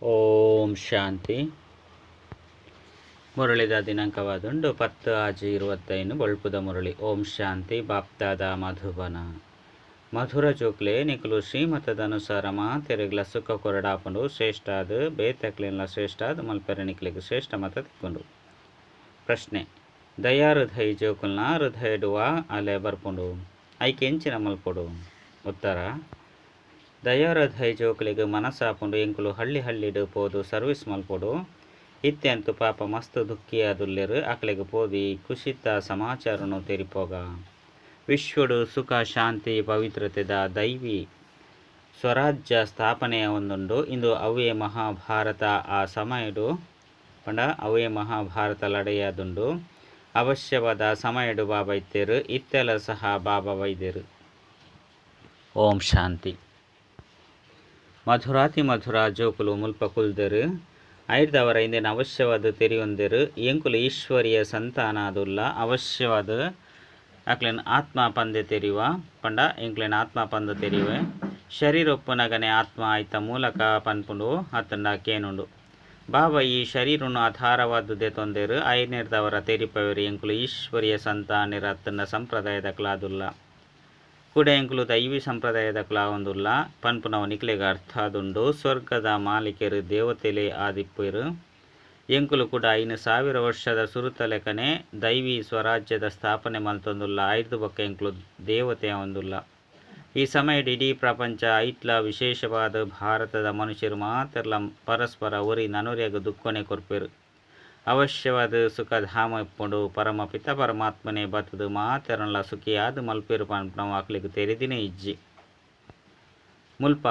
ಓಂ ಶಾಂತಿ. ಮುರಳಿದ ದಿನಾಂಕವಾದುಂಡು 10/6/25 ಬೊಳ್ಪುದ ಮುರಳಿ. ಓಂ ಶಾಂತಿ. ಬಾಪ್ದಾದ ಮಧುಬನ ಮಧುರ ಜೋಕ್ಲೆ ನಿಕುಲು ಶ್ರೀಮತದ ಅನುಸಾರ ಮಾತೆರೆಗ್ಲ ಸುಖ ಕೊರಡಾಪುಂಡು. ಶ್ರೇಷ್ಠಾದ ಬೇತಕ್ಲೆನ್ಲ ಶ್ರೇಷ್ಠಾದ ಮಲ್ಪೆರೆ ನಿಕ್ಲೆಗ್ ಶ್ರೇಷ್ಠ ಮತ ತಿಕ್ಕುಂಡು. ಪ್ರಶ್ನೆ: ದಯಾ ಹೃದಯ ಜೋಕುಲ್ನ ಹೃದಯಡುವ ಅಲೆ ಬರ್ಪುಂಡು, ಐಕೆ ಎಂಚಿನ ಮಲ್ಪೊಡು? ಉತ್ತರ: ದಯಾಹೃದಯ ಜೋಕುಲೆಗ್ ಮನಸಾಪುಂಡು ಎಂಕುಲು ಹಳ್ಳಿ ಹಳ್ಳಿಡ್ ಪೋದು ಸರ್ವಿಸ್ ಮಲ್ಪೊಡು. ಇತ್ತೆ ಅಂತೂ ಪಾಪ ಮಸ್ತ್ ದುಃಖಿಯಾದುಲ್ಲೆರ್. ಅಕ್ಲೆಗ್ ಪೋದು ಈ ಖುಷಿತ ಸಮಾಚಾರನು ತೆರಿಪೋಗ. ವಿಶ್ವಡು ಸುಖ ಶಾಂತಿ ಪವಿತ್ರತೆದ ದೈವಿ ಸ್ವರಾಜ್ಯ ಸ್ಥಾಪನೆಯಾವೊಂದುಂಡು. ಇಂದು ಅವ್ವೇ ಮಹಾಭಾರತ ಆ ಸಮಯಡು ಪಂಡ ಅವೇ ಮಹಾಭಾರತ ಲಡಾಯಿಯಾದುಂಡು. ಅವಶ್ಯವಾದ ಸಮಯಡು ಬಾಬಾ ಇತ್ತೆರ್, ಇತ್ತೆಲ ಸಹ ಬಾಬಾ ಬೈದೆರ್. ಓಂ ಶಾಂತಿ. ಮಧುರಾತಿ ಮಧುರ ಜೋಕುಲು ಮುಲ್ಪ ಕುಲ್ದೆರ್. ಐರ್ದವರ ಇಂದೆನ ಅವಶ್ಯವಾದ ತೆರಿಯೊಂದೆರ್. ಎಂಕುಲು ಈಶ್ವರಿಯ ಸಂತಾನಾದುಲ್ಲ. ಅವಶ್ಯವಾದ ಅಕ್ಲೆನ್ ಆತ್ಮ ಪಂದೆ ತೆರಿಯುವ ಪಂಡ ಎಂಕ್ಲೆನ ಆತ್ಮ ಪಂದ ತೆರಿಯುವೆ. ಶರೀರ ಒಪ್ಪುನಗನೆ ಆತ್ಮ ಆಯ್ತ ಮೂಲಕ ಪನ್ಪುಂಡು ಅತ್ತಂಡ ಕೇನುಂಡು. ಬಾಬಾ ಈ ಶರೀರನು ಆಧಾರವಾದ ದೆತೊಂದೆರ್. ಐನೆರ್ದವರ ತೆರಿಪವೆರ್ ಎಂಕುಲು ಈಶ್ವರಿಯ ಸಂತಾನೆರ್ ಅತ್ತಂಡ ಸಂಪ್ರದಾಯದಕ್ಲಾದುಲ್ಲ. ಕೂಡ ಎಂಕುಲು ದೈವಿ ಸಂಪ್ರದಾಯದಕ್ಲಾವೊಂದುಲ್ಲ ಪನ್ಪುನವು ನಿಕ್ಲೆಗ್ ಅರ್ಥ ಆದುಂಡು. ಸ್ವರ್ಗದ ಮಾಲೀಕರು ದೇವತೆಲೇ ಆದಿಪ್ಪೆರ್. ಎಂಕುಲು ಕೂಡ 5000 ವರ್ಷದ ಸುರುತ ಲೆಕ್ಕನೆ ದೈವಿ ಸ್ವರಾಜ್ಯದ ಸ್ಥಾಪನೆ ಮಲ್ತೊಂದುಲ್ಲ. ಐರ್ದು ಬೊಕ್ಕ ಎಂಕುಲು ದೇವತೆ ಆವೊಂದುಲ್ಲ. ಈ ಸಮಯಡ್ ಇಡೀ ಪ್ರಪಂಚ ಐಟ್ಲ ವಿಶೇಷವಾದ ಭಾರತದ ಮನುಷ್ಯರು ಮಾತೆರ್ಲ ಪರಸ್ಪರ ಒರಿ ನನೊರಿಯಾಗ ದುಃಖನೆ ಕೊರ್ಪೆರು. ಅವಶ್ಯವಾದ ಸುಖಧಾಮ ಇಪ್ಪುಂಡು. ಪರಮಪಿತ ಪರಮಾತ್ಮನೆ ಬತ್ತದು ಮಾತೆರನ್ಲ ಸುಖಿಯಾದ ಮಲ್ಪೆರು ಪನ್ಪುನವು ಅಕ್ಲೆಗ್ ತೆರಿದಿನೇ ಇಜ್ಜಿ. ಮುಲ್ಪ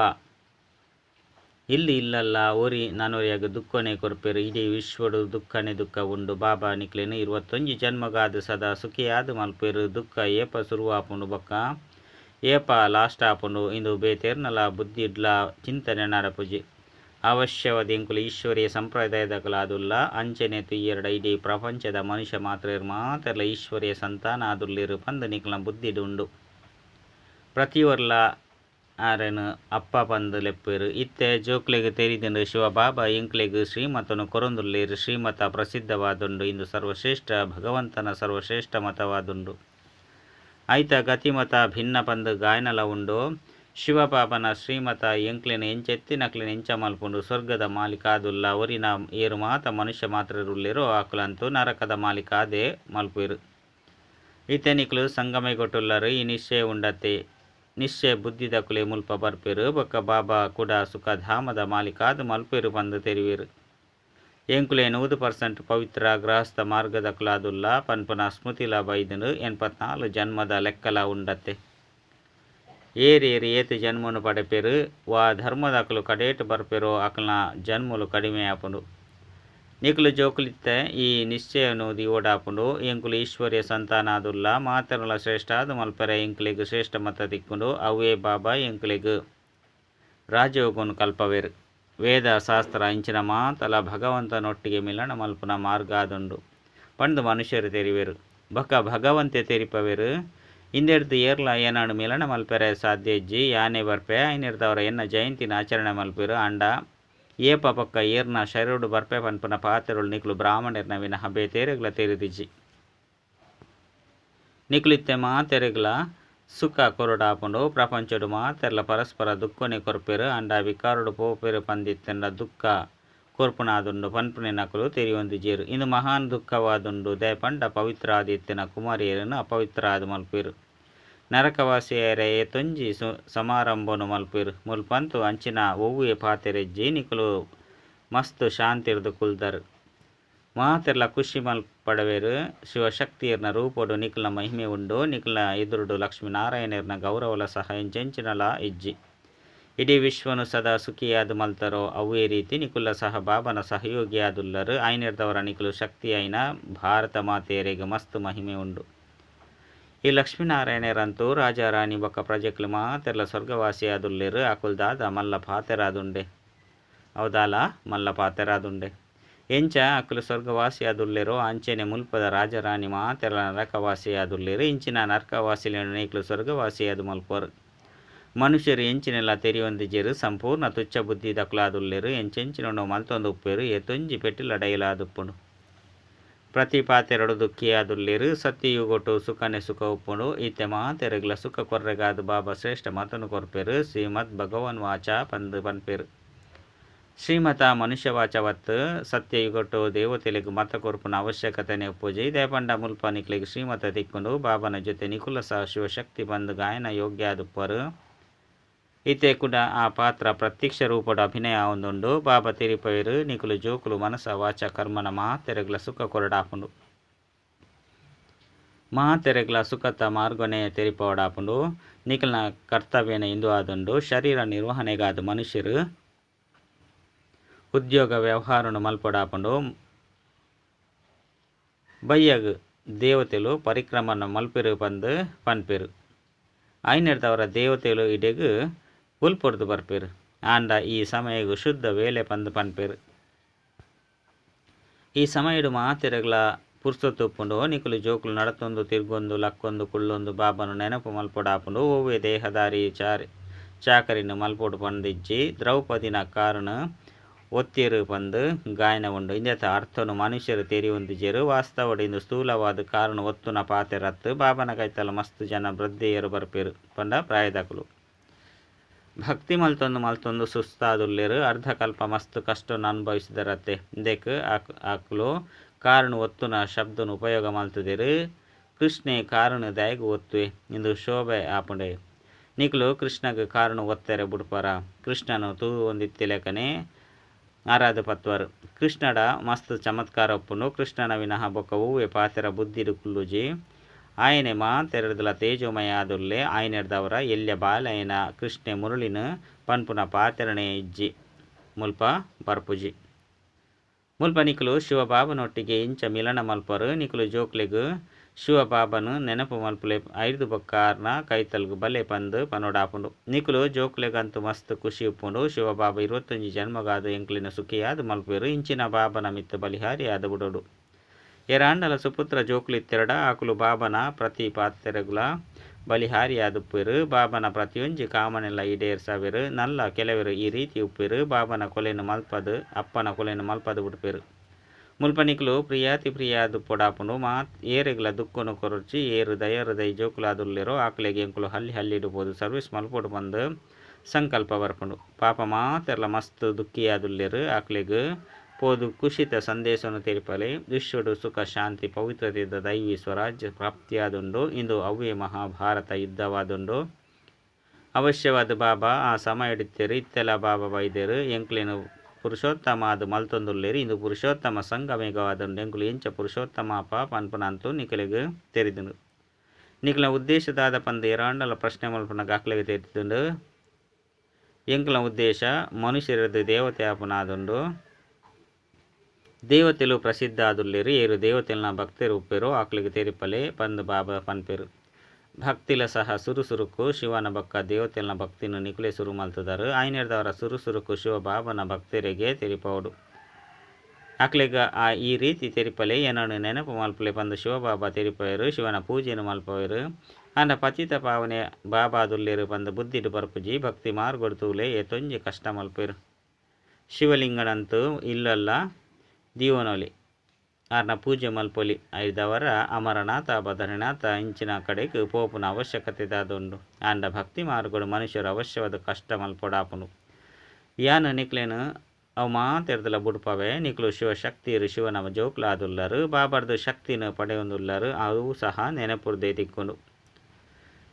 ಇಲ್ಲಿ ಇಲ್ಲಲ್ಲ ಒರಿ ನನೊರಿಯಾಗ ದುಃಖನೆ ಕೊರ್ಪೆರು. ಇಡೀ ವಿಶ್ವಡು ದುಃಖನೆ ದುಃಖ ಉಂಡು. ಬಾಬಾ ನಿಕ್ಲೆನ್ 21 ಜನ್ಮಗಾದ ಸದಾ ಸುಖಿಯಾದ ಮಲ್ಪೆರು. ದುಃಖ ಏಪ ಸುರುವಾಪುಂಡು ಬೊಕ್ಕ ಏಪ ಲಾಸ್ಟ್ ಆಪುಂಡು ಇಂದು ಬೇತೆರ್ನಲ ಬುದ್ಧಿಡ್ಲ ಚಿಂತನೆ ನಡಪುಜಿ. ಅವಶ್ಯವಾದ ಎಂಕುಲು ಈಶ್ವರಿಯ ಸಂಪ್ರದಾಯದಕಲಾದುಲ್ಲ. ಅಂಚನೆ ತುಯ್ಯರ್ಡ ಇಡೀ ಪ್ರಪಂಚದ ಮನುಷ್ಯ ಮಾತ್ರ ಮಾತೆರ್ಲ ಈಶ್ವರಿಯ ಸಂತಾನ ಆದುಲ್ಲೆರ್ ಪಂದ್ ನಿಕ್ಲ್ನ ಬುದ್ಧಿಡ್ ಉಂಡು. ಪ್ರತಿಯೊರ್ಲ ಆರೆನ್ ಅಪ್ಪ ಪಂದ್ ಲೆಪ್ಪೆರ್. ಇತ್ತೆ ಜೋಕ್ಲೆಗ್ ತೆರಿದಿಂಡು ಶಿವಬಾಬಾ ಎಂಕ್ಲೆಗ್ ಶ್ರೀಮತನು ಕೊರೊಂದುಲ್ಲೆರ್. ಶ್ರೀಮತ ಪ್ರಸಿದ್ಧವಾದುಂಡು. ಇಂದು ಸರ್ವಶ್ರೇಷ್ಠ ಭಗವಂತನ ಸರ್ವಶ್ರೇಷ್ಠ ಮತವಾದುಂಡು. ಐತ ಗತಿಮತ ಭಿನ್ನ ಪಂದ್ ಗಾಯನಲ ಉಂಡು. ಶಿವಬಾಬನ ಶ್ರೀಮತ ಎಂಕ್ಲೆನ್ ಎಂಚೆತ್ತಿನಕ್ಲೆನ್ ಎಂಚ ಮಲ್ಪುಂಡು. ಸ್ವರ್ಗದ ಮಾಲೀಕಾದುಲ್ಲ. ಒರಿನ ಏರು ಮಾತ ಮನುಷ್ಯ ಮಾತ್ರರುಲ್ಲೆರೋ ಅಕುಲಂತೂ ನರಕದ ಮಾಲೀಕಾದೇ ಮಲ್ಪೆರು. ಇತ್ತೆ ನಿಕ್ಲು ಸಂಗಮೈಗೊಟ್ಟುಲ್ಲರು. ಈ ನಿಶ್ಚಯ ಉಂಡತ್ತೆ. ನಿಶ್ಚಯ ಬುದ್ಧಿದಕುಲೆ ಮುಲ್ಪ ಬರ್ಪೆರು. ಬೊಕ್ಕ ಬಾಬಾ ಕೂಡ ಸುಖಧಾಮದ ಮಾಲೀಕಾದ್ ಮಲ್ಪೆರು ಪಂದ್ ತೆರಿವೆರು. ಎಂಕುಲೆ 100% ಪವಿತ್ರ ಗೃಹಸ್ಥ ಮಾರ್ಗದಕುಲಾದುಲ್ಲ ಪನ್ಪುನ ಸ್ಮೃತಿಲ ಬೈದುಂಡು. 84 ಜನ್ಮದ ಲೆಕ್ಕಲ ಉಂಡತ್ತೆ. ಏರೇರು ಏತ್ ಜನ್ಮನು ಪಡೆಪೆರು ವಾ ಧರ್ಮದಕುಲು ಕಡೇಟ್ ಬರ್ಪೆರೋ ಅಕಲ್ನ ಜನ್ಮಲು ಕಡಿಮೆ ಆಪುಂಡು. ನಿಕ್ಲು ಜೋಕುಲಿತ್ತೆ ಈ ನಿಶ್ಚಯನು ದಿವೋಡಾಪುಂಡು. ಎಂಕುಲು ಈಶ್ವರ್ಯ ಸಂತಾನಾದುಲ್ಲ. ಮಾತೆರ್ಲ ಶ್ರೇಷ್ಠಾದ ಮಲ್ಪೆರೆ ಎಂಕ್ಲೆಗ್ ಶ್ರೇಷ್ಠ ಮತ ತಿಕ್ಕುಂಡು. ಅವೇ ಬಾಬಾ ಎಂಕ್ಲೆಗ್ ರಾಜಯೋಗನು ಕಲ್ಪವೆರು. ವೇದ ಶಾಸ್ತ್ರ ಇಂಚಿನ ಮಾತಲ ಭಗವಂತನೊಟ್ಟಿಗೆ ಮಿಲನ ಮಲ್ಪುನ ಮಾರ್ಗ ಆದುಂಡು ಪಂದ್ ಮನುಷ್ಯರು ತೆರಿವೆರು. ಬೊಕ್ಕ ಭಗವಂತೆ ತೆರಿಪವೆರು. ಇಂದೆಡ್ದು ಏರ್ಲ ಏನಾಡು ಮಿಲನ ಮಲ್ಪೆರೆ ಸಾಧ್ಯ ಇಜ್ಜಿ. ಯಾನೆ ಬರ್ಪೆ ಐನೆರ್ದವರ ಎನ್ನ ಜಯಂತಿನ ಆಚರಣೆ ಮಲ್ಪೆರು. ಆಂಡ ಏಪ ಬೊಕ್ಕ ಏರ್ನ ಶರೀರಡು ಬರ್ಪೆ ಪನ್ಪುನ ಪಾತೆರೊಳು ನಿಕ್ಲು ಬ್ರಾಹ್ಮಣರ್ನ ವಿನಃ ಬೇತೇರೆಗ್ಲ ತೆರಿದಿಜ್ಜಿ. ನಿಕ್ಲು ಇತ್ತೆ ಮಾತೆರೆಗ್ಲ ಸುಖ ಕೊರಡಾಪುಂಡು. ಪ್ರಪಂಚಡು ಮಾತೆರ್ಲ ಪರಸ್ಪರ ದುಃಖನೆ ಕೊರ್ಪೆರು. ಆಂಡ ವಿಕಾರಡು ಪೋಪೆರು ಪಂದಿತ್ತಂಡ ದುಃಖ ಕೊರ್ಪುನಾದುಂಡು ಪನ್ಪುನಿನಕುಲು ತೆರಿಯೊಂದಿಜ್ಜೆರು. ಇಂದು ಮಹಾನ್ ದುಃಖವಾದುಂಡು. ದಯಪಂಡ ಪವಿತ್ರ ಆದಿತ್ತಿನ ಕುಮಾರಿಯರನ್ನು ಅಪವಿತ್ರ ಆದ್ ಮಲ್ಪೆರು. ನರಕವಾಸಿಯರೇ ಏತೊಂಜಿ ಸಮಾರಂಭನು ಮಲ್ಪೆರು. ಮುಲ್ಪಂತು ಅಂಚಿನ ಒವ್ವೇ ಪಾತೆರೆಜ್ಜಿ. ನಿಕುಲು ಮಸ್ತ್ ಶಾಂತಿರ್ದು ಕುಲ್ದರು. ಮಾತೆರ್ಲ ಖುಷಿ ಮಲ್ಪಡವೆರು. ಶಿವಶಕ್ತಿಯರ್ನ ರೂಪಡು ನಿಕ್ಲ್ನ ಮಹಿಮೆ ಉಂಡು. ನಿಕ್ಲ್ನ ಎದುರುಡು ಲಕ್ಷ್ಮೀನಾರಾಯಣರ್ನ ಗೌರವಲ ಸಹ ಎಂಚೆಂಚಿನಲ ಇಜ್ಜಿ. ಇಡೀ ವಿಶ್ವನು ಸದಾ ಸುಖಿಯಾದ ಮಲ್ತರೋ ಅವೇ ರೀತಿ ನಿಕುಲ ಸಹ ಬಾಬನ ಸಹಯೋಗಿಯಾದುಲ್ಲರು. ಐನೆರ್ದವರ ನಿಕುಲು ಶಕ್ತಿಯಾಯಿನ ಭಾರತ ಮಾತೆಯರಿಗೆ ಮಸ್ತ್ ಮಹಿಮೆ ಉಂಡು. ಈ ಲಕ್ಷ್ಮೀನಾರಾಯಣರಂತೂ ರಾಜಾರಾಣಿ ಬೊಕ್ಕ ಪ್ರಜೆಕ್ಲು ಮಾತೆರ್ಲ ಸ್ವರ್ಗವಾಸಿಯಾದುಲ್ಲೆರು. ಅಕುಲ್ ದಾದ ಮಲ್ಲ ಪಾತೆರಾದುಂಡೆ. ಅವದಾಲ ಮಲ್ಲ ಪಾತೆರಾದುಂಡೆ. ಎಂಚ ಅಕುಲು ಸ್ವರ್ಗವಾಸಿಯಾದುಲ್ಲೆರೋ ಅಂಚೆನೆ ಮುಲ್ಪದ ರಾಜರಾಣಿ ಮಾತೆರ್ಲ ನರಕವಾಸಿಯಾದುಲ್ಲೆರು. ಇಂಚಿನ ನರಕವಾಸಿಲೇನು ನಿಕ್ಲು ಸ್ವರ್ಗವಾಸಿಯಾದ ಮಲ್ಪರು. ಮನುಷ್ಯರು ಎಂಚಿನೆಲ್ಲ ತೆರಿಯೊಂದಿಜೆರು ಸಂಪೂರ್ಣ ತುಚ್ಛ ಬುದ್ಧಿ ದಕ್ಲಾದುಲ್ಲೆರು ಎಂಚೆಂಚಿನೋ ಮಲ್ತೊಂದು ಉಪ್ಪೇರು ಏತೊಂಜಿ ಪೆಟ್ಟಿಲಡೈಲಾದುಪ್ಪುಂಡು ಪ್ರತಿ ಪಾತೆರಡು ದುಃಖಿಯಾದುಲ್ಲೆರು ಸತ್ಯಯುಗೊಟು ಸುಖನೆ ಸುಖ ಉಪ್ಪುಂಡು ಇತ್ತೆ ಮಾತೆರೆಗ್ಲ ಸುಖ ಕೊರ್ರೆಗಾದ್ ಬಾಬಾ ಶ್ರೇಷ್ಠ ಮತನು ಕೊರ್ಪೆರು ಶ್ರೀಮದ್ ಭಗವನ್ ವಾಚ ಪಂದ್ ಪನ್ಪೆರು ಶ್ರೀಮತ ಮನುಷ್ಯವಾಚವತ್ ಸತ್ಯಯುಗೊಟು ದೇವತೆಲೆಗ್ ಮತ ಕೊರ್ಪುನ ಅವಶ್ಯಕತೆನೆ ಉಪ್ಪುಜಿ ದೇಪಂಡ ಮುಲ್ಪ ನಿಕ್ಲೆಗ್ ಶ್ರೀಮತ ತಿಕ್ಕುಂಡು ಬಾಬನ ಜೊತೆ ನಿಕುಲ ಸಹ ಶಿವಶಕ್ತಿ ಬಂದ್ ಗಾಯನ ಯೋಗ್ಯ ಆದುಪ್ಪರು ಇತ್ತೆ ಕುಡ ಆ ಪಾತ್ರ ಪ್ರತ್ಯಕ್ಷ ರೂಪದ ಅಭಿನಯ ಆವೊಂದುಂಡು ಬಾಬಾ ತೆರಿಪವೆರು ನಿಕುಲು ಜೋಕುಲು ಮನಸ ವಾಚ ಕರ್ಮನ ಮಾತೆರೆಗ್ಲ ಸುಖ ಕೊರಡಾಪುಂಡು ಮಾತೆರೆಗ್ಲ ಸುಖತ ಮಾರ್ಗನೆ ತೆರಿಪವಡಾಪುಂಡು ನಿಕಲ್ನ ಕರ್ತವ್ಯನ ಇಂದು ಆದುಂಡು ಶರೀರ ನಿರ್ವಹಣೆಗಾದ ಮನುಷ್ಯರು ಉದ್ಯೋಗ ವ್ಯವಹಾರನು ಮಲ್ಪಡಾಪುಂಡು ಬಯ್ಯಗ್ ದೇವತೆಲು ಪರಿಕ್ರಮನ ಮಲ್ಪೆರು ಪಂದ್ ಪನ್ಪೆರು ಐನೆಡ್ದವರ ದೇವತೆಲು ಇಡೆಗ್ ಉಲ್ಪೊರ್ದು ಬರ್ಪೆರು ಆಂಡ ಈ ಸಮಯಗ್ ಶುದ್ಧ ವೇಳೆ ಪಂದ್ ಪನ್ಪೆರು ಈ ಸಮಯಡು ಮಾತೆರೆಗ್ಲ ಪುರ್ಸೊತ್ತು ಉಪ್ಪುಂಡು ನಿಕುಲು ಜೋಕುಲು ನಡತೊಂದು ತಿರ್ಗೊಂದು ಲಕ್ಕೊಂದು ಕುಳ್ಳೊಂದು ಬಾಬನು ನೆನಪು ಮಲ್ಪೊಡಾಪುಂಡು ಒವ್ವೆ ದೇಹದಾರಿ ಚಾಕರಿನ ಮಲ್ಪೊಡು ಪಂದಿಜ್ಜಿ ದ್ರೌಪದಿನ ಕಾರಣ ಒತ್ತಿರು ಪಂದ್ ಗಾಯನ ಉಂಡು ಇಂದೆತ ಅರ್ಥನು ಮನುಷ್ಯರು ತೆರಿಯೊಂದಿಜೆರು ವಾಸ್ತವಡು ಇಂದು ಸ್ಥೂಲವಾದ ಕಾರಣ ಒತ್ತುನ ಪಾತೆರತ್ತು ಬಾಬನ ಕೈತಲ ಮಸ್ತ್ ಜನ ವೃದ್ಧೆಯರು ಬರ್ಪೆರು ಪಂಡ ಪ್ರಾಯದಕುಲು ಭಕ್ತಿ ಮಲ್ತೊಂದು ಮಲ್ತೊಂದು ಸುಸ್ತಾದುಲ್ಲೆರು ಅರ್ಧಕಲ್ಪ ಮಸ್ತ್ ಕಷ್ಟನ ಅನುಭವಿಸಿದರತ್ತೆ ಇಂದೆಕ್ ಆಕುಲು ಕಾರಣ ಒತ್ತುನ ಶಬ್ದನು ಉಪಯೋಗ ಮಲ್ತುದೆರು ಕೃಷ್ಣೆ ಕಾರಣ ದಾಯಗ್ ಒತ್ತುವೆ ಇಂದು ಶೋಭೆ ಆಪುಂಡೆ ನಿಕುಲು ಕೃಷ್ಣಗ್ ಕಾರಣ ಒತ್ತೆರೆ ಬುಡ್ಪರ ಕೃಷ್ಣನು ತೂ ಒಂದಿತ್ತಿಲೆಕನೆ ಆರಾಧ ಪತ್ವರು ಕೃಷ್ಣಡ ಮಸ್ತ್ ಚಮತ್ಕಾರ ಉಪ್ಪುಂಡು ಕೃಷ್ಣನ ವಿನಃ ಬೊಕ್ಕ ಒವ್ವೆ ಪಾತೆರ ಬುದ್ಧಿಡು ಕುಲ್ಲುಜಿ ಆಯನೆ ಮಾತೆರೆರ್ದಲ ತೇಜೋಮಯ ಆದುಲ್ಲೆ ಆಯನೆರ್ದವರ ಎಲ್ಯ ಬಾಲಯನ ಕೃಷ್ಣೆ ಮುರುಳಿನ ಪನ್ಪುನ ಪಾತೆರಣೆ ಇಜ್ಜಿ ಮುಲ್ಪ ಬರ್ಪುಜಿ ಮುಲ್ಪ ನಿಕುಲು ಶಿವಬಾಬನೊಟ್ಟಿಗೆ ಇಂಚ ಮಿಲನ ಮಲ್ಪರು ನಿಕುಲು ಜೋಕ್ಲೆಗ್ ಶಿವಬಾಬನು ನೆನಪು ಮಲ್ಪುಲೆ ಐದು ಬೊಕ್ಕಾರ್ನ ಕೈತಲ್ಗ್ ಬಲೆ ಪಂದ್ ಪನೊಡಾಪುಂಡು ನಿಕುಲು ಜೋಕ್ಲೆಗಂತೂ ಮಸ್ತ್ ಖುಷಿ ಉಪ್ಪುಂಡು ಶಿವಬಾಬ 21 ಜನ್ಮಗಾದ ಎಂಕ್ಲಿನ ಸುಖಿಯಾದ ಮಲ್ಪೆರು ಇಂಚಿನ ಬಾಬನ ಮಿತ್ತ ಬಲಿಹಾರಿ ಆದ ಬುಡೋಡು ಏರಾಂಡಲ ಸುಪುತ್ರ ಜೋಕ್ಲಿತ್ತೆರಡ ಆಕುಲು ಬಾಬನ ಪ್ರತಿ ಪಾತೆರೆಗುಲ ಬಲಿಹಾರಿ ಆದುಪ್ಪೆರು ಬಾಬನ ಪ್ರತಿಯೊಂಜಿ ಕಾಮನೆಲ್ಲ ಈಡೇರ್ಸವೆರು ನಲ್ಲ ಕೆಲವರು ಈ ರೀತಿ ಉಪ್ಪೆರು ಬಾಬನ ಕೊಲೆನು ಮಲ್ಪದು ಅಪ್ಪನ ಕೊಲೆನು ಮಲ್ಪದು ಬಿಡ್ಪೆರು ಮುಲ್ಪ ನಿಕುಲು ಪ್ರಿಯಾತಿ ಪ್ರಿಯಾದು ಪೊಡಾಪುಂಡು ಮಾತ್ ಏರೆಗ್ಲ ದುಃಖನು ಕೊರೊರ್ಚಿ ಏರು ದಯ ಹೃದಯ ಜೋಕುಲಾದುಲ್ಲೆರೋ ಆಕಲೆಗೆ ಎಂಕುಲು ಹಲ್ಲಿ ಹಲ್ಲಿಡುಬೋದು ಸರ್ವಿಸ್ ಮಲ್ಪೊಡು ಬಂದು ಸಂಕಲ್ಪ ಬರ್ಪುಂಡು ಪಾಪ ಮಾತೆರ್ಲ ಮಸ್ತ್ ದುಃಖಿಯಾದುಲ್ಲೆರು ಆಕಲೆಗ್ ಪೋದು ಕುಶಿತ ಸಂದೇಶವನ್ನು ತೆರಿಪಲೆ ವಿಶ್ವಡು ಸುಖ ಶಾಂತಿ ಪವಿತ್ರತೆದ ದೈವಿ ಸ್ವರಾಜ್ಯ ಪ್ರಾಪ್ತಿಯಾದುಂಡು ಇಂದು ಅವ್ವೇ ಮಹಾಭಾರತ ಯುದ್ಧವಾದುಂಡು ಅವಶ್ಯವಾದ ಬಾಬಾ ಆ ಸಮಯ ಇತ್ತೆಲ ಬಾಬಾ ಬೈದೆರು ಎಂಕ್ಲೇನು ಪುರುಷೋತ್ತಮ ಅದು ಮಲ್ತೊಂದುಲ್ಲೆರು ಇಂದು ಪುರುಷೋತ್ತಮ ಸಂಗಮೇಘವಾದುಂಡು ಎಂಕುಲು ಎಂಚ ಪುರುಷೋತ್ತಮ ಅಪ ಪನ್ಪುನಂತೂ ನಿಕಲೆಗ್ ತೆರಿದುಂಡು ನಿಕಲ ಉದ್ದೇಶದಾದ ಪಂದ್ ಏರಾಂಡಲ ಪ್ರಶ್ನೆ ಮಲ್ಪುನ ಗಾಕ್ಲೆಗ್ ತೆರಿದುಂಡು ಎಂಕುಲ ಉದ್ದೇಶ ಮನುಷ್ಯರದ್ದು ದೇವತೆ ಆಪುನಾದುಂಡು ದೇವತೆಲು ಪ್ರಸಿದ್ಧ ಆದುಲ್ಲೆರು ಏರು ದೇವತೆಲ್ನ ಭಕ್ತರು ಉಪ್ಪೆರು ಆಕ್ಲಿಗೆ ತೆರಿಪಲೆ ಪಂದ್ ಬಾಬಾ ಪನ್ಪೆರು ಭಕ್ತಿಲ ಸಹ ಸುರುಸುರುಕು ಶಿವನ ಬಕ್ಕ ದೇವತೆಲ್ನ ಭಕ್ತಿನ ನಿಕುಲೆ ಸುರು ಮಲ್ತದಾರು ಆಯ್ನೆರ್ದವರ ಸುರುಸುರುಕು ಶಿವ ಬಾಬನ ಭಕ್ತರಿಗೆ ತೆರಿಪೌಡು ಆಕ್ಲೆಗ ಆ ಈ ರೀತಿ ತೆರಿಪಲೆ ಏನನ್ನು ನೆನಪು ಮಲ್ಪಲೆ ಪಂದು ಶಿವಬಾಬಾ ತೆರಿಪವೆರು ಶಿವನ ಪೂಜೆಯನ್ನು ಮಲ್ಪವೆರು ಅಂಡ ಪತಿತ ಪಾವನೆ ಬಾಬಾದುಲ್ಲೆರು ಪಂದು ಬುದ್ಧಿಡು ಬರ್ಪುಜಿ ಭಕ್ತಿ ಮಾರ್ಗೊಡು ತೂಲೆ ಏತೊಂಜಿ ಕಷ್ಟ ಮಲ್ಪೆರು ಶಿವಲಿಂಗನಂತೂ ಇಲ್ಲಲ್ಲ ದೀವನೊಲಿ ಆರ್ನ ಪೂಜೆ ಮಲ್ಪೊಲಿ ಐದವರ ಅಮರನಾಥ ಬದರಿನಾಥ ಇಂಚಿನ ಕಡೆಗೆ ಪೋಪುನ ಅವಶ್ಯಕತೆ ದಾದುಂಡು ಆಂಡ ಭಕ್ತಿ ಮಾರ್ಗಡು ಮನುಷ್ಯರು ಅವಶ್ಯವಾದ ಕಷ್ಟ ಮಲ್ಪೊಡಾಪುಂಡು ಯಾನ ನಿಕ್ಲೇನು ಅವು ಮಾತೆರ್ದಲ ಬುಡ್ಪವೆ ನಿಕ್ಲು ಶಿವಶಕ್ತಿಯರು ಶಿವನ ಜೋಕ್ಲಾದುಲ್ಲರು ಬಾಬರ್ದು ಶಕ್ತಿನ ಪಡೆಯೊಂದುಲ್ಲರು ಅವು ಸಹ ನೆನಪುರ್ದೇ ತಿಕ್ಕೊಂಡು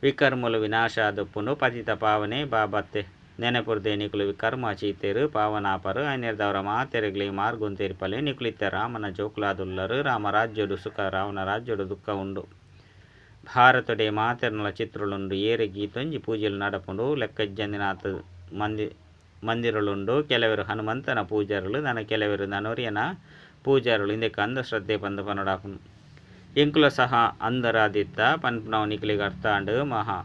ವಿಕರ್ಮಲು ವಿನಾಶ ಆದಪ್ಪುಂಡು ಪತಿತ ಪಾವನೆ ಬಾಬತ್ತೆ ನೆನಪುರ್ದೆ ನಿಕುಲು ವಿಕರ್ಮ ಚೀತೆರು ಪಾವನಾಪರು ಐನೆರ್ದವರ ಮಾತೆರೆಗ್ಲಿ ಮಾರ್ಗುನ್ ತೆರಿಪಲೆ ನಿಕುಲಿತ್ತ ರಾಮನ ಜೋಕ್ಲಾದುಲ್ಲರು ರಾಮರಾಜ್ಯಡು ಸುಖ ರಾವಣ ರಾಜ್ಯಡು ದುಃಖ ಉಂಡು ಭಾರತಡೆ ಮಾತೆರ್ನಲ ಚಿತ್ರಳುಂಡು ಏರೆ ಗೀತೊಂಜಿ ಪೂಜೆಲು ನಡಪುಂಡು ಲೆಕ್ಕಜ್ಜಂದಿನಾಥ ಮಂದಿರಳುಂಡು ಕೆಲವರು ಹನುಮಂತನ ಪೂಜಾರುಲು ನನ ಕೆಲವರು ನನೊರಿಯನ ಪೂಜಾರುಲು ಇಂದಕ್ಕೆ ಅಂಧಶ್ರದ್ಧೆ ಪಂದು ಪನೊಡಾಪುಂಡು ಎಂಕುಲ ಸಹ ಅಂಧರಾದಿತ್ತ ಪನ್ಪುನವು ನಿಕಲಿಗೆ ಅರ್ಥ ಆಂಡ್ ಮಹಾ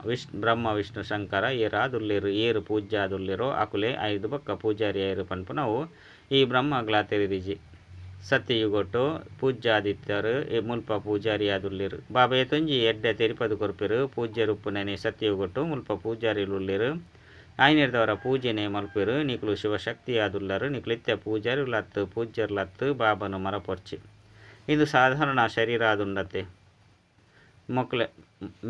ಬ್ರಹ್ಮ ವಿಷ್ಣು ಶಂಕರ ಏರಾದುಲ್ಲೆರು ಏರು ಪೂಜ್ಯಾದುಲ್ಲೆರೋ ಅಕುಲೆ ಐದು ಬಕ್ಕ ಪೂಜಾರಿ ಏರು ಪನ್ಪುನವು ಈ ಬ್ರಹ್ಮಗ್ಲ ತೆರಿದಿಜಿ. ಸತ್ಯಯುಗೊಟ್ಟು ಪೂಜ್ಯಾದಿತ್ತರು ಮುಲ್ಪ ಪೂಜಾರಿಯಾದುಲ್ಲೆರ್. ಬಾಬಾ ಏತೊಂಜಿ ಎಡ್ಡೆ ತೆರಿಪದು ಕೊರ್ಪೆರು. ಪೂಜ್ಯರುಪ್ಪುನನೆ ಸತ್ಯಯುಗೊಟ್ಟು ಮುಲ್ಪ ಪೂಜಾರಿಲುಲ್ಲೆರ್. ಆಯ್ನೆರ್ದವರ ಪೂಜೆನೆ ಮಲ್ಪೆರು. ನಿಕುಲು ಶಿವಶಕ್ತಿಯಾದುಲ್ಲರು. ನಿಕುಲು ಇತ್ತೆ ಪೂಜಾರಿಲತ್ತು ಪೂಜ್ಯರ್ಲತ್ತು ಬಾಬನು ಮರಪೊರ್ಚಿ. ಇಂದು ಸಾಧಾರಣ ಶರೀರಾದುಂಡತೆ. ಮೊಕ್ಲೆ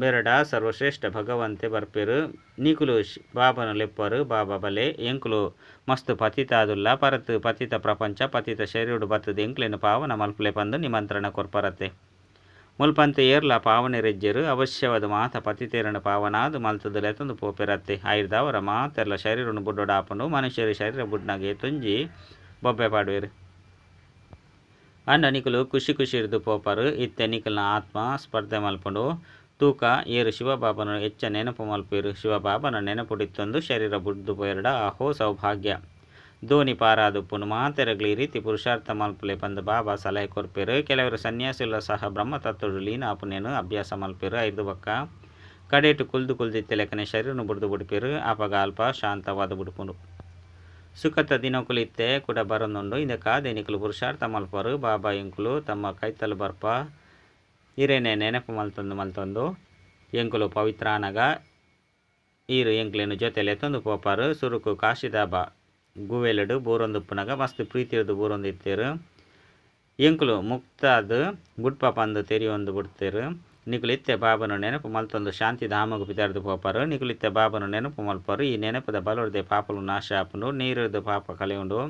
ಬೆರಡ ಸರ್ವಶ್ರೇಷ್ಠ ಭಗವಂತೆ ಬರ್ಪೆರು. ನಿಕುಲು ಬಾಬನು ಲೆಪ್ಪರು ಬಾಬಾ ಬಲೆ ಎಂಕುಲು ಮಸ್ತ್ ಪತಿತಾದುಲ್ಲ ಪರತ್ ಪತಿತ ಪ್ರಪಂಚ ಪತಿತ ಶರೀರಡು ಬತ್ತದ ಎಂಕ್ಲೆನ ಪಾವನ ಮಲ್ಪುಲೆ ಪಂದು ನಿಮಂತ್ರಣ ಕೊರ್ಪರತೆ. ಮುಲ್ಪಂತೆ ಏರ್ಲ ಪಾವನೆರೆಜ್ಜೆರು ಅವಶ್ಯವಾದ ಮಾತ ಪತಿತೇರನ ಪಾವನಾದ ಮಲ್ತದ ಲೆತೊಂದು ಪೋಪೆರತ್ತೆ. ಆಯಿರ್ದಾವರ ಮಾತೆರ್ಲ ಶರೀರನು ಬುಡ್ಡೊಡಾಪುಂಡು. ಮನುಷ್ಯರು ಶರೀರ ಬುಡ್ನಾಗ ಏತೊಂಜಿ ಬೊಬ್ಬೆ ಪಾಡುವೆರು. ಅಂಡ ನಿಕುಲು ಖುಷಿ ಖುಷಿರ್ದು ಪೋಪರು. ಇತ್ತೆ ನಿಕುಲ್ನ ಆತ್ಮ ಸ್ಪರ್ಧೆ ಮಲ್ಪುಂಡು. ತೂಕ ಏರು ಶಿವಬಾಬನ ಹೆಚ್ಚ ನೆನಪು ಮಲ್ಪೆರು. ಶಿವಬಾಬನ ನೆನಪುಡಿತ್ತೊಂದು ಶರೀರ ಬುಡ್ದು ಪೋಯೆರಡ ಅಹೋ ಸೌಭಾಗ್ಯ. ಧೋನಿ ಪಾರಾದುಪ್ಪುಂಡು. ಮಾತೆರಗ್ಲಿ ಈ ರೀತಿ ಪುರುಷಾರ್ಥ ಮಲ್ಪುಲೆ ಪಂದು ಬಾಬಾ ಸಲಹೆ ಕೊರ್ಪೆರು. ಕೆಲವರು ಸನ್ಯಾಸಿಲ ಸಹ ಬ್ರಹ್ಮತತ್ವಡು ಲೀನ ಆಪುನೇನು ಅಭ್ಯಾಸ ಮಲ್ಪೆರು. ಐದು ಬಕ್ಕ ಕಡೆಟು ಕುಲ್ದು ಕುಲ್ದಿತ್ತೆಲೆಕನೆ ಶರೀರನು ಬುಡ್ದು ಬುಡ್ಪೆರು. ಆಪಗ ಅಲ್ಪ ಶಾಂತವಾದ ಬುಡ್ಪುಂಡು. ಸುಖತ ದಿನಕುಲು ಇತ್ತೆ ಕೂಡ ಬರೊಂದುಂಡು. ಇಂದಕ್ಕಾದೆ ನಿಕುಲು ಪುರುಷಾರ್ಥ ಮಲ್ಪರು. ಬಾಬಾ ಎಂಕುಲು ತಮ್ಮ ಕೈತಲು ಬರ್ಪ ಇರೇನೆ ನೆನಪು ಮಲ್ತೊಂದು ಮಲ್ತೊಂದು ಎಂಕುಲು ಪವಿತ್ರಾನಗ ಈರು ಎಂಕ್ಲೆನ ಜೊತೆ ಲೆತ್ತೊಂದು ಪೋಪಾರು. ಸುರುಕು ಕಾಶಿದಾಬಾ ಗುವೆಲಡು ಬೂರೊಂದುಪ್ಪುನಗ ಮಸ್ತ್ ಪ್ರೀತಿರ್ದು ಬೂರೊಂದಿತ್ತೇರು. ಎಂಕುಲು ಮುಕ್ತಾದ್ ಬುಡ್ಪ ಪಂದು ತೆರಿಯೊಂದು ಬಿಡ್ತೇರು. ನಿಕುಲು ಇತ್ತೆ ಬಾಬನು ನೆನಪು ಮಲ್ತೊಂದು ಶಾಂತಿ ಧಾಮಗು ಪಿದಾರ್ದು ಪೋಪಾರು. ನಿಕುಲು ಇತ್ತೆ ಬಾಬನು ನೆನಪು ಮಲ್ಪರು. ಈ ನೆನಪುದ ಬಲೊರ್ದೆ ಪಾಪಲು ನಾಶ ಆಪುಂಡು. ನೀರುರ್ದು ಪಾಪ ಕಳೆಯುಂಡು.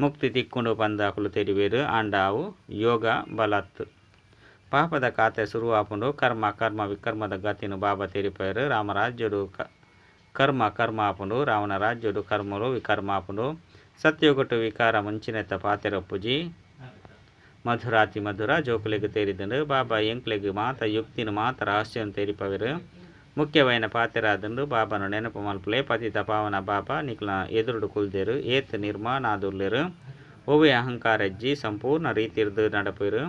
ಮುಕ್ತಿ ತಿಕ್ಕೊಂಡು ಪಂದು ಅಕುಲು ತೆರಿವೇರು. ಆಂಡ ಅವು ಯೋಗ ಬಲತ್. ಪಾಪದ ಖಾತೆ ಶುರು ಆಪುಂಡು. ಕರ್ಮ ಕರ್ಮ ವಿಕರ್ಮದ ಗತಿನು ಬಾಬಾ ತೆರಿಪೇರು. ರಾಮರಾಜ್ಯಡು ಕರ್ಮ ಕರ್ಮ ಆಪುಂಡು. ರಾವಣ ರಾಜ್ಯಡು ಕರ್ಮಲು ವಿಕರ್ಮ ಆಪುಂಡು. ಸತ್ಯಯುಗಟು ವಿಕಾರ ಮುಂಚಿನೆತ್ತ ಪಾತೆರೊಪ್ಪುಜಿ. ಮಧುರಾತಿ ಮಧುರ ಜೋಕುಲೆಗ್ ತೇರಿದಂಡು. ಬಾಬಾ ಎಂಕ್ಲೆಗ್ ಮಾತ ಯುಕ್ತಿನ ಮಾತ ರಹಸ್ಯನ್ ತೆರಿಪವೆರು. ಮುಖ್ಯವಾಯಿನ ಪಾತೆರಾದುಂಡು. ಬಾಬಾನ ನೆನಪು ಮಲ್ಪುಲೆ. ಪತಿತ ಪಾವನ ಬಾಬಾ ನಿಕ್ಲ ಎದುರುಡು ಕುಲ್ದೆರು. ಏತ್ ನಿರ್ಮಾಣಾದುಲ್ಲೆರು. ಒವ್ವೆ ಅಹಂಕಾರಜ್ಜಿ ಸಂಪೂರ್ಣ ರೀತಿರ್ದು ನಡಪೆರು.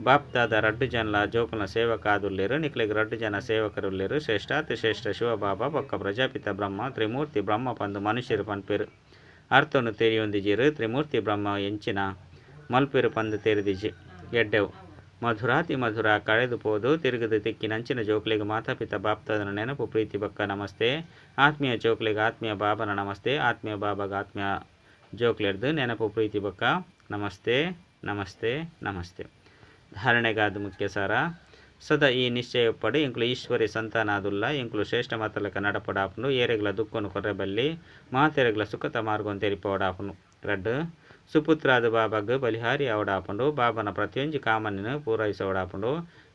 ಬಾಪ್ದಾದ ರಡ್ಡು ಜನಲ ಜೋಕುಲ್ನ ಸೇವಕ ಆದುಲ್ಲೆರು. ನಿಕ್ಲೆಗ್ ರಡ್ಡು ಜನ ಸೇವಕರುಲ್ಲೆರು. ಶ್ರೇಷ್ಠಾತಿ ಶ್ರೇಷ್ಠ ಶಿವಬಾಬಾ ಬೊಕ್ಕ ಪ್ರಜಾಪಿತ ಬ್ರಹ್ಮ ತ್ರಿಮೂರ್ತಿ ಬ್ರಹ್ಮ ಪಂದು ಮನುಷ್ಯರು ಪನ್ಪೆರು. ಅರ್ಥನು ತೆರಿಯೊಂದಿಜೆರು. ತ್ರಿಮೂರ್ತಿ ಬ್ರಹ್ಮ ಎಂಚಿನ ಮಲ್ಪೆರು ಪಂದು ತೆರಿದಿಜಿ. ಎಡ್ಡೆವು ಮಧುರಾತಿ ಮಧುರ ಕಳೆದು ಪೋದು ತಿರುಗದು ತಿಕ್ಕಿನಂಚಿನ ಜೋಕ್ಲೆಗ್ ಮಾತಾಪಿತ ಬಾಪ್ದಾದನ ನೆನಪು ಪ್ರೀತಿ ಬೊಕ್ಕ ನಮಸ್ತೆ. ಆತ್ಮೀಯ ಜೋಕ್ಲೆಗ್ ಆತ್ಮೀಯ ಬಾಬನ ನಮಸ್ತೆ. ಆತ್ಮೀಯ ಬಾಬಾಗ ಆತ್ಮೀಯ ಜೋಕ್ಲೆರ್ದು ನೆನಪು ಪ್ರೀತಿ ಬೊಕ್ಕ ನಮಸ್ತೆ ನಮಸ್ತೆ ನಮಸ್ತೆ. ಧಾರಣೆಗಾದ ಮುಖ್ಯ ಸಾರ ಸದಾ ಈ ನಿಶ್ಚಯ ಒಪ್ಪಡು. ಎಂಕುಲು ಈಶ್ವರಿ ಸಂತಾನಾದುಲ್ಲ. ಎಂಕುಲು ಶ್ರೇಷ್ಠ ಮಾತಲಕ ನಡಪಡಾಪುಂಡು. ಏರೆಗ್ಲ ದುಃಖನು ಕೊರ್ರೆಬಲ್ಲಿ. ಮಾತೆರೆಗ್ಲ ಸುಖತ ಮಾರ್ಗನ್ ತೆರಿಪೋಡಾಪುಂಡು. ರಡ್ಡು ಸುಪುತ್ರಾದ ಬಾಬಾಗ್ ಬಲಿಹಾರಿ ಆವಡಾಪುಂಡು. ಬಾಬನ ಪ್ರತಿಯೊಂಜಿ ಕಾಮನಿನ ಪೂರೈಸೋಡಾಪುಂಡು.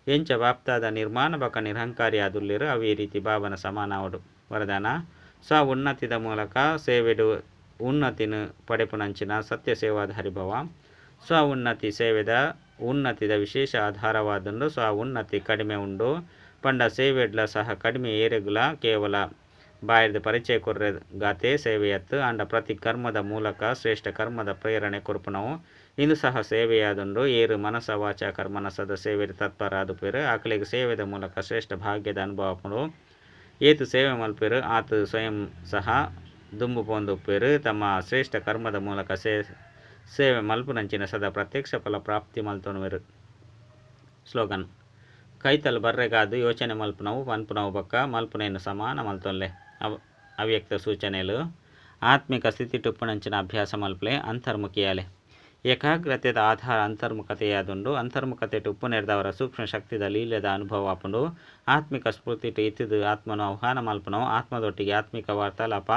ಎಂಚ ಬಾಪ್ತಾದ ನಿರ್ಮಾಣ ಬಕ ನಿರಹಂಕಾರಿ ಆದುಲ್ಲೆರು ಅವೇ ರೀತಿ ಬಾಬನ ಸಮಾನ ಆವಡು. ವರದಾನ ಸ್ವ ಉನ್ನತಿದ ಮೂಲಕ ಸೇವೆಡು ಉನ್ನತಿನ ಪಡೆಪುನಂಚಿನ ಸತ್ಯ ಸೇವಾಧಾರಿ ಭವ. ಸ್ವ ಉನ್ನತಿ ಸೇವೆದ ಉನ್ನತಿದ ವಿಶೇಷ ಆಧಾರವಾದುಂಡು. ಸ್ವ ಉನ್ನತಿ ಕಡಿಮೆ ಉಂಡು ಪಂಡ ಸೇವೆಡ್ಲ ಸಹ ಕಡಿಮೆ ಏರೆಗ್ಲ ಕೇವಲ ಬಾಯಿರ್ದ ಪರಿಚಯ ಕೊರ್ರೆ ಗಾತೆ ಸೇವೆಯತ್ತು. ಆಂಡ ಪ್ರತಿ ಕರ್ಮದ ಮೂಲಕ ಶ್ರೇಷ್ಠ ಕರ್ಮದ ಪ್ರೇರಣೆ ಕೊರ್ಪುನವು ಇಂದು ಸಹ ಸೇವೆಯಾದುಂಡು. ಏರು ಮನಸ ವಾಚ ಕರ್ಮನ ಸದ ಸೇವೆ ತತ್ಪರ ಆದುಪೇರು. ಆಕಲೆಗ್ ಸೇವೆದ ಮೂಲಕ ಶ್ರೇಷ್ಠ ಭಾಗ್ಯದ ಅನುಭವ ಆಪುಂಡು. ಏತು ಸೇವೆ ಮಲ್ಪೆರು ಆತು ಸ್ವಯಂ ಸಹ ದುಂಬು ಪೋಂದುಪ್ಪೇರು. ತಮ್ಮ ಶ್ರೇಷ್ಠ ಕರ್ಮದ ಮೂಲಕ ಸೇವೆ ಮಲ್ಪುನಂಚಿನ ಸದಾ ಪ್ರತ್ಯಕ್ಷ ಫಲ ಪ್ರಾಪ್ತಿ ಮಲ್ತೊನುವೆರು. ಸ್ಲೋಗನ್ ಕೈತಲ್ ಬರ್ರೆಗಾದು ಯೋಚನೆ ಮಲ್ಪುನವು ಪನ್ಪುನವು ಬೊಕ್ಕ ಮಲ್ಪುನೇನು ಸಮಾನ ಮಲ್ತೊನ್ಲೆ. ಅವ್ಯಕ್ತ ಸೂಚನೆಲು ಆತ್ಮಿಕ ಸ್ಥಿತಿ ಟುಪ್ಪುನಂಚಿನ ಅಭ್ಯಾಸ ಮಲ್ಪಲೆ. ಅಂತರ್ಮುಖಿಯಾಲೆ ಏಕಾಗ್ರತೆದ ಆಧಾರ ಅಂತರ್ಮುಖತೆಯಾದುಂಡು. ಅಂತರ್ಮುಖತೆ ಟುಪ್ಪುನೆರ್ದವರ ಸೂಕ್ಷ್ಮ ಶಕ್ತಿದ ಲೀಲೆದ ಅನುಭವ ಆಪುಂಡು. ಆತ್ಮಿಕ ಸ್ಫೂರ್ತಿ ಇತ್ತಿದು ಆತ್ಮನು ಆಹ್ವಾನ ಮಲ್ಪುನವು. ಆತ್ಮದೊಟ್ಟಿಗೆ ಆತ್ಮಿಕ ವಾರ್ತಾಲಾಪ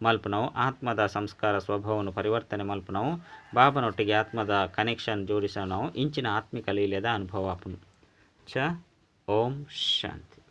ಮಲ್ಪುನವು. ಆತ್ಮದ ಸಂಸ್ಕಾರ ಸ್ವಭಾವವನ್ನು ಪರಿವರ್ತನೆ ಮಲ್ಪುನವು. ಬಾಬನೊಟ್ಟಿಗೆ ಆತ್ಮದ ಕನೆಕ್ಷನ್ ಜೋಡಿಸೋನವು. ಇಂಚಿನ ಆತ್ಮಿಕ ಲೀಲೆದ ಅನುಭವ ಆಪುಂಡು. ಚ ಓಂ ಶಾಂತಿ.